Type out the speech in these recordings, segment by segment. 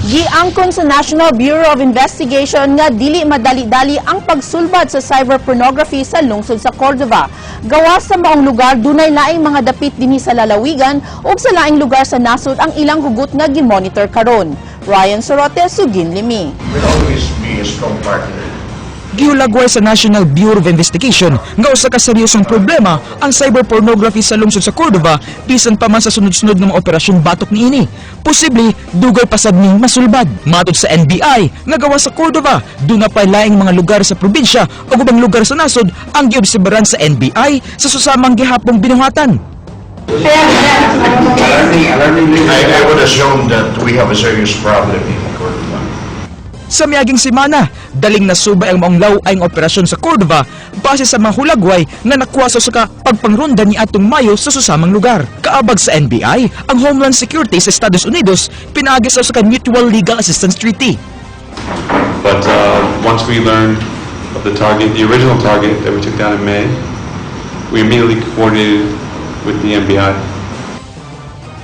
Giangkon sa National Bureau of Investigation nga dili madali-dali ang pagsulbad sa cyber pornography sa lungsod sa Cordova. Gawas sa maong lugar, dunay laing mga dapit dinhi sa lalawigan ug sa laing lugar sa nasod ang ilang hugot nga gimonitor karon. Ryan Sorote, Sugin Limi. Will always be a strong partner. Gihulagway sa National Bureau of Investigation nga usa ka seryosong problema ang cyber pornography sa lungsod sa Cordova bisan pa man sa sunod-sunod nga mga operasyon batok niini. Posible dugay pa sad ning masulbad. Matod sa NBI nga gawas sa Cordova, duna pa laing mga lugar sa probinsya ug ubang lugar sa nasod ang giobserbaran sa NBI sa susamang gihapong binuhatan. Alarming, alarming. I would assume that we have a serious problem in Cordova. Sa miaging semana, daling nasubay ang maong law-ayng operasyon sa Cordova base sa mga hulagway nga nakuha sa usa ka pagpangronda ni atong Mayo sa susamang lugar. Kaabag sa NBI, ang Homeland Security sa Estados Unidos pinaagi sa usa ka Mutual Legal Assistance Treaty. But once we learned of the target, the original target that we took down in May, we immediately coordinated with the NBI.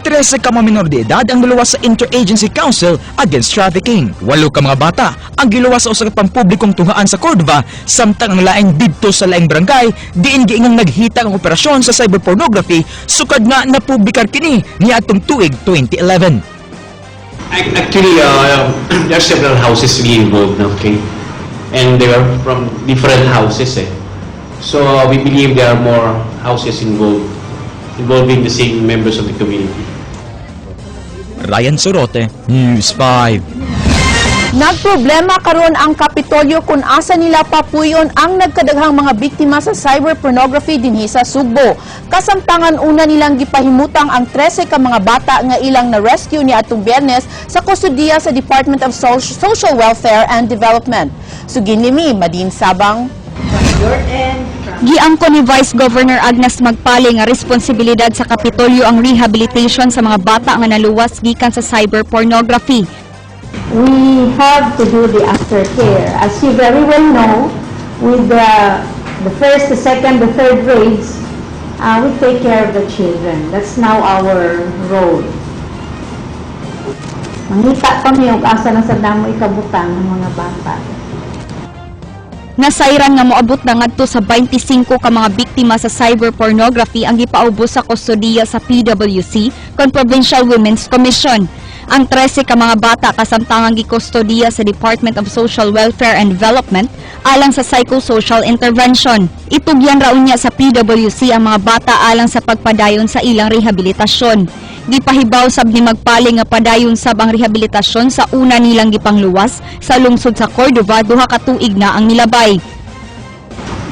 13 ka mga minor de edad ang naluwas sa Interagency Council Against Trafficking. Walo ka mga bata ang giluwas sa usa ka pampublikong tunghaan sa Cordova, samtang ang laing didto sa laing barangay diin giingang naghitang ang operasyon sa cyber pornography sukad nga napublikar kini niadtong tuig 2011. Actually, there are several houses really involved, okay? And they are from different houses, eh. So we believe there are more houses involved, involving the same members of the community. Ryan Sorote, News 5. Nagproblema karon ang Kapitolyo kung asa nila papuyon ang nagkadaghang mga biktima sa cyber pornography dinhi sa Sugbo. Kasamtangan, una nilang gipahimutang ang 13 ka mga bata nga ilang na-rescue ni atong Biyernes sa kustodiya sa Department of Social Welfare and Development. Sugin limi, Madin Sabang. Giangkon ni Vice Governor Agnes Magpale nga responsibilidad sa Kapitolyo ang rehabilitation sa mga bata nga naluwas gikan sa cyber pornography. We have to do the aftercare. As you very well know, with the first, the second, the third grades, we take care of the children. That's now our role. Mangita kami og asa na sa namo ikabutang ng mga bata. Nasayran nga moabot na ngadto sa 25 ka mga biktima sa cyber pornography ang gipaubos sa kustodiya sa PWC kon Provincial Women's Commission. Ang 13 ka mga bata kasamtangang gikustodiya sa Department of Social Welfare and Development alang sa psychosocial intervention. Itugyan ra unya sa PWC ang mga bata alang sa pagpadayon sa ilang rehabilitasyon. Gipahibaw sab ni Magpale nga padayon sab ang rehabilitasyon sa una nilang gipangluwas sa lungsod sa Cordova 2 ka tuig na ang nilabay.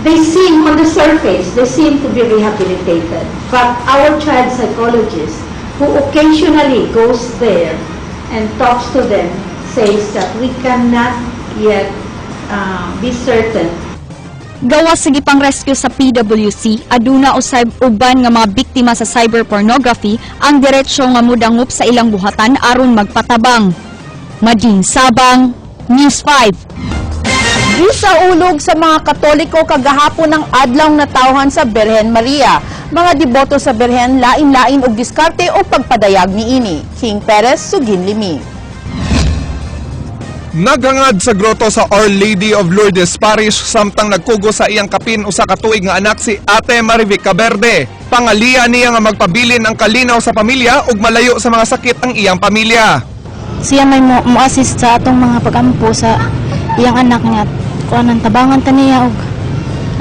They seem, on the surface, they seem to be rehabilitated. But our child psychologist, who occasionally goes there and talks to them, says that we cannot yet be certain. Gawas sa gipang-rescue sa PWC, aduna usab uban nga mga biktima sa cyber pornography ang diretso nga mudangop sa ilang buhatan aron magpatabang. Madin Sabang, News 5. Gisaulog sa mga Katoliko kagahapon ang Adlaw Natawhan sa Birhen Maria. Mga deboto sa Birhen, lain-lain og diskarte o pagpadayag niini. King Perez, Sugin Limi. Naghangad sa groto sa Our Lady of Lourdes Parish samtang nagkugo sa iyang kapin 1 ka tuig nga anak si Ate Marivic Caberde. Pangaliya niya nga magpabilin ang kalinaw sa pamilya ug malayo sa mga sakit ang iyang pamilya. Siya may mo assist sa atong mga pagampo sa iyang anak nga kuanan, tabangan ta niya og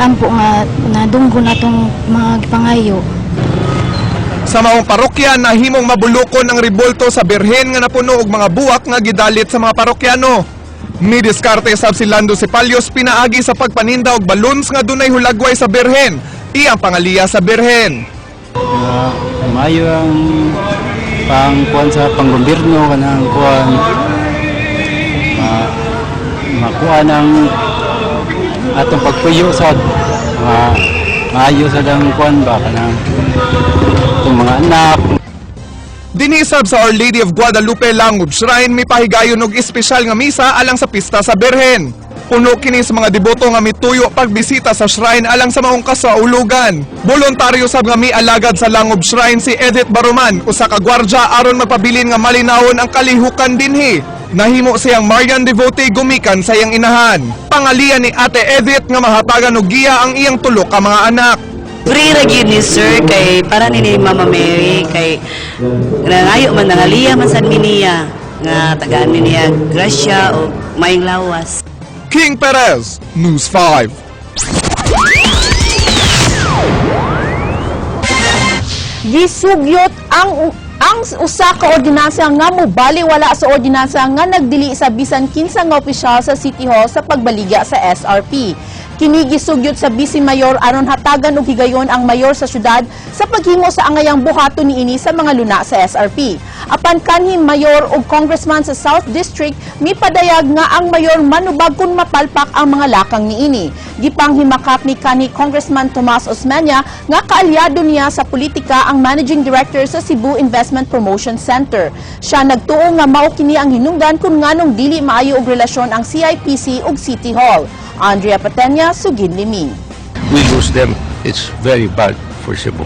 ampo nga nadunggo natong mga gipangayo. Sa maong parokya, nahimong mabulukon ang ribulto sa Birhen nga napuno og mga buwak nga gidalit sa mga parokyano. Midiskarte sab si Lando Cepalios pinaagi sa pagpaninda og balloons nga dunay hulagway sa Birhen. Iyang pangaliya sa Birhen. Maayo ang pang kuan sa panggobyerno, kanang kuan, makuha ng atong pagpuyo sa mga maayo sa dang kuan ba, kanang itong mga anak. Dinisab sa Our Lady of Guadalupe Langob Shrine, may pahigayon og espesyal nga misa alang sa pista sa Birhen. Puno kini sa mga deboto nga mituyo pagbisita sa shrine alang sa maong kasaulugan. Voluntaryo sab nga mialagad sa Langob Shrine si Edith Baruman, usa ka gwardya, aron magpabilin nga malinawon ang kalihukan dinhi. Nahimo siyang Marian devotee gumikan sa iyang inahan. Pangalian ni Ate Edith nga mahatagan og giya ang iyang tulo ka mga anak. Free ra gyud ni sir kay para ni Mama Mary kay nangayo man, nangaliya man sad mi niya nga tagaan mi niya grasya o maayong lawas. King Perez, News 5. Gisugyot ang usa ka ordinansa nga mobaliwala sa ordinansa nga nagdili sa bisan kinsa nga opisyal sa City Hall sa pagbaligya sa SRP. Kini gisugyot sa Vice Mayor aron hatagan og higayon ang mayor sa syudad sa paghimo sa angayang buhaton niini sa mga luna sa SRP. Apan kanhi mayor ug congressman sa South District mipadayag nga ang mayor manubag kung mapalpak ang mga lakang niini. Gipanghimakak ni kanhi Congressman Tomas Osmeña nga kaalyado niya sa politika ang managing director sa Cebu Investment Promotion Center. Siya nagtuo nga mao kini ang hinungdan kung nganong dili maayo og relasyon ang CIPC ug City Hall. Andrea Patenya, sugid limi. We lose them, it's very bad for Cebu.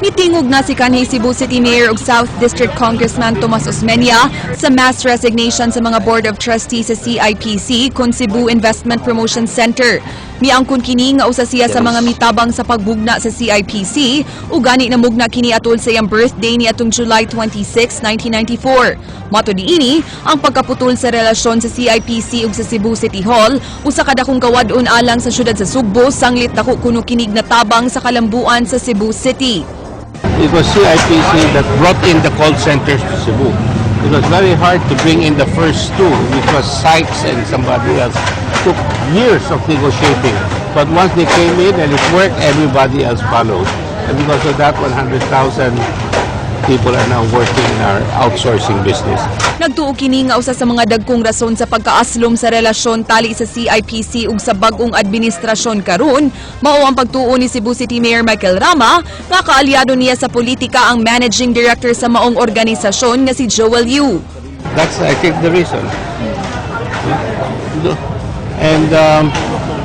Mitingog na si kanhi Cebu City Mayor ug South District Congressman Tomas Osmeña sa mass resignation sa mga Board of Trustees sa CIPC kon Cebu Investment Promotion Center. Miangkon kini nga usa siya sa mga mitabang sa pagbugna sa CIPC ug gani namugna kini atol sa iyang birthday ni atong July 26, 1994. Matod niini, ang pagkaputol sa relasyon sa CIPC ug sa Cebu City Hall usa ka dakong kawad-on alang sa syudad sa Sugbo sanglit dako kuno kinig natabang sa kalambuan sa Cebu City. It was CIPC that brought in the call centers to Cebu. It was very hard to bring in the first two, which was Sykes and somebody else. Took years of negotiating. But once they came in and it worked, everybody else followed. And because of that, 100,000 people are now working in our outsourcing business. Nagtuo kini nga usa sa mga dagkong rason sa pagkaaslom sa relasyon tali sa CIPC ug sa bag-ong administrasyon karon mao ang pagtuo ni Cebu City Mayor Michael Rama nga kaalyado niya sa politika ang managing director sa maong organisasyon nga si Joel Yu. That's, I think, the reason. And,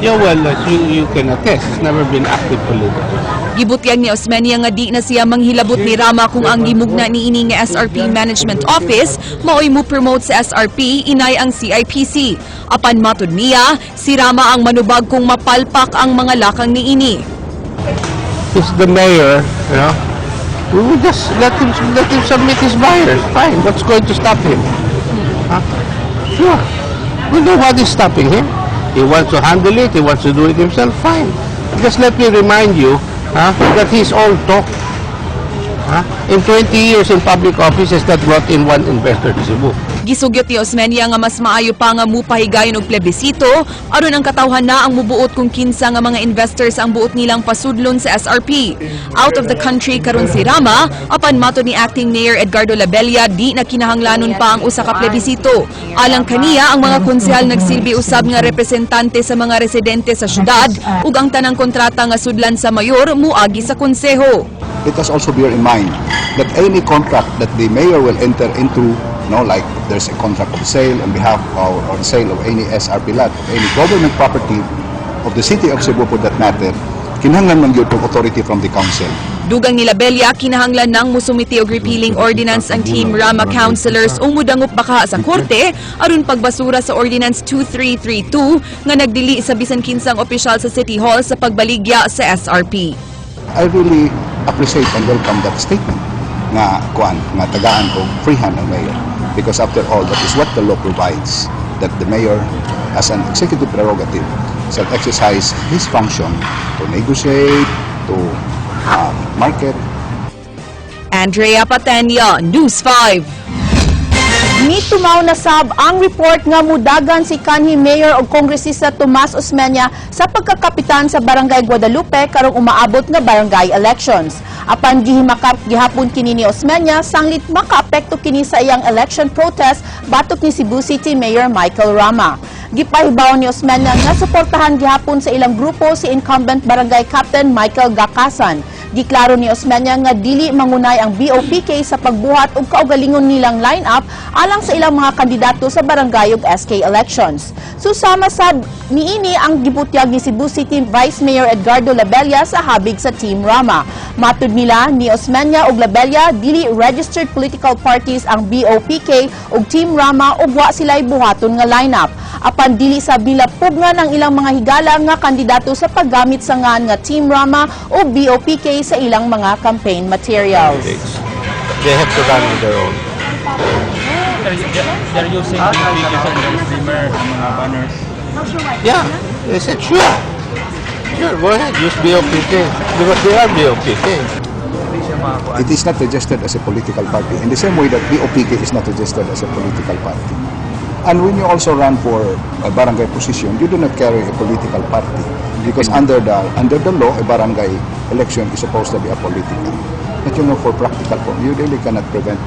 yeah, well, as you can attest, it's never been active politically. Gibutyag ni Osmeña nga di na siya manghilabot ni Rama kung ang gimugna niini nga SRP Management Office maoy mo promote sa SRP inay ang CIPC. Apan matud niya, si Rama ang manubag kung mapalpak ang mga lakang niini. He's the mayor. We will just let him submit his buyers. Fine. What's going to stop him? Huh? Sure. Well, nobody's stopping him. He wants to handle it. He wants to do it himself. Fine. Just let me remind you, huh, that he's all talk. Huh? In 20 years in public office, has not brought in one investor to Cebu. Gisugyot ni Osmeña nga mas maayo pa nga mupahigayon og plebisito aron ang katawhan na ang mubuot kung kinsa nga mga investors ang buot nilang pasudlon sa SRP. Out of the country karon si Rama, apan matod ni acting Mayor Edgardo Labella, di na kinahanglanon pa ang usa ka plebisito. Alang kaniya, ang mga konsehal nagsilbi usab nga representante sa mga residente sa syudad ug ang tanang kontrata nga sudlan sa mayor muagi sa konseho. Let us also bear in mind that any contract that the mayor will enter into, like if there's a contract of sale on behalf or sale of any SRP lot, of any government property of the city of Cebu for that matter, kinahanglan man gyud og authority from the council. Dugang ni Labella, kinahanglan nang musumiti og repealing ordinance ang Team Rama councilors o mudangop baka sa korte aron pagbasura sa Ordinance 2332 nga nagdili sa bisan kinsang opisyal sa City Hall sa pagbaligya sa SRP. I really appreciate and welcome that statement nga kuan nga tagaan og free hand ang mayor because after all, that is what the law provides, that the mayor as an executive prerogative shall exercise his function to negotiate, to market. Andrea Patenia, News 5. Mitumaw na sab ang report nga mudagan si kanhi Mayor og Kongresista Tomas Osmeña sa pagkakapitan sa Barangay Guadalupe karong umaabot nga barangay elections. Apan gihimakak gihapon kini ni Osmeña sanglit makaapekto kini sa iyang election protest batok ni Cebu City Mayor Michael Rama. Gipahibaw ni Osmeña nga suportahan gihapon sa ilang grupo si incumbent Barangay Captain Michael Gakasan. Giklaro ni Osmeña nga dili mangunay ang BOPK sa pagbuhat og kaugalingon nilang line-up alang sa ilang mga kandidato sa barangay ug SK elections. Susama sad niini ang gibutyag ni Cebu City Vice Mayor Edgardo Labella sa habig sa Team Rama. Matud nila ni Osmeña ug Labella, dili registered political parties ang BOPK ug Team Rama ug wa sila'y buhaton nga lineup. Apan dili sab nila pugnan ang ilang mga higala nga kandidato sa paggamit sa ngan nga Team Rama o BOPK sa ilang mga campaign materials. They have to run on their own. They're using BOPK sa streamer, mga banners. Yeah, they said, "Sure. Sure, go ahead, use BOPK." Because they are BOPK. It is not registered as a political party in the same way that BOPK is not registered as a political party. And when you also run for a barangay position, you do not carry a political party because under the law, a barangay election is supposed to be apolitical. But for practical form, you really cannot prevent.